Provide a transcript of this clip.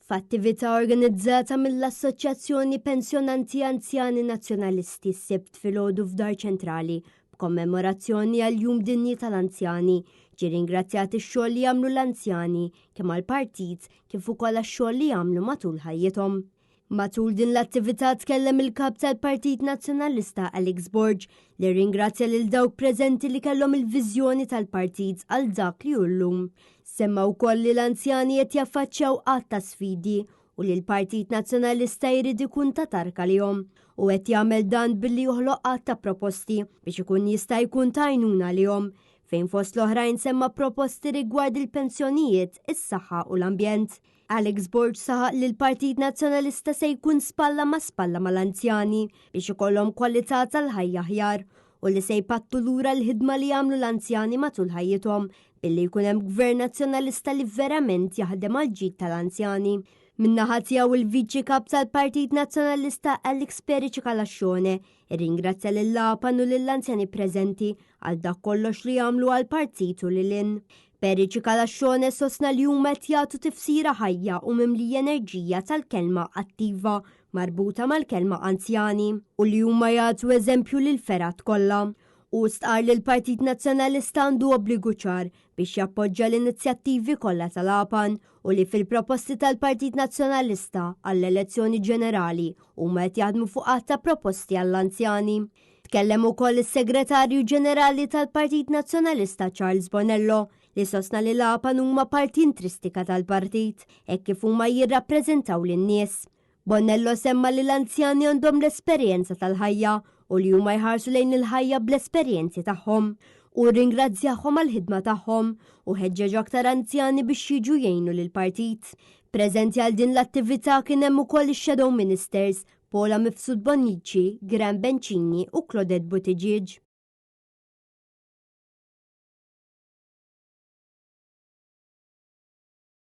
F'attività organizzata mill-Assoċjazzjoni Pensjonanti Anzjani Nazzjonalisti s-Sibt filgħodu f'Dar Ċentrali b'kommemorazzjoni għall-Jum Dinji tal-Anzjani, ġie ringrazzjat ix-xogħol li jagħmlu l-anzjani kemm għall-partit kif ukoll għax-xogħol li jagħmlu matul ħajjithom. Matul din l-attività tkellem il-Kap tal-Partit Nazzjonalista Alex Borg li rringrazzja lil dawk preżenti li kellhom il-viżjoni tal-partit għal dak li hu llum. Semma wkoll li l-anzjani qed jaffaċċjaw għadd ta' sfidi u li l-Partit Nazzjonalista jrid ikun ta' tarka lihom u qed jagħmel dan billi joħloq għadd ta' proposti biex ikun jista' jkun ta' għajnuna lihom fejn fost l-oħrajn semma proposti rigward il-pensjonijiet, is-saħħa u l-ambjent. Alex Borg saħaq li l-Partit Nazzjonalista se jkun spalla ma' spalla mal-anzjani biex ikollhom kwalità tal-ħajja aħjar u li se jpattu lura l-ħidma li jagħmlu l-anzjani matul ħajjithom billi jkun hemm Gvern Nazzjonalista li verament jaħdem għall-ġid tal-anzjani. Min-naħa tiegħu il-Viċi Kap tal-Partit Nazzjonalista Alex Perici Calascione irringrazzja lill-APAN u lill-anzjani preżenti għal dak kollox li jagħmlu għall-partit u lil hinn. Perici Calascione sostna li huma qed jagħtu tifsira ħajja u mimlija enerġija tal-kelma attiva marbuta mal-kelma anzjani u li huma jagħtu eżempju lill-fergħat kollha. Hu stqarr li l-Partit Nazzjonalista għandu obbligu ċar biex jappoġġja l-inizjattivi kollha tal-APAN u li fil-proposti tal-Partit Nazzjonalista għall-elezzjoni ġenerali huma qed jaħdmu fuq għadd ta' proposti għall-anzjani. Tkellem ukoll is-Segretarju Ġenerali tal-Partit Nazzjonalista Charles Bonello li sostna li l-APAN huma parti intristika tal-partit hekk kif huma jirrappreżentaw lin-nies. Bonello semma li l-anzjani għandhom l-esperjenza tal-ħajja u li huma jħarsu lejn il-ħajja bl-esperjenzi tagħhom. Hu rringrazzjahom għall-ħidma tagħhom u ħeġġeġ aktar anzjani biex jiġu jgħinu lill-partit. Preżenti għal din l-attività kien hemm ukoll ix-Shadow Ministers Paula Mifsud Bonnici, Graham Bencini u Claudette Buttigieg.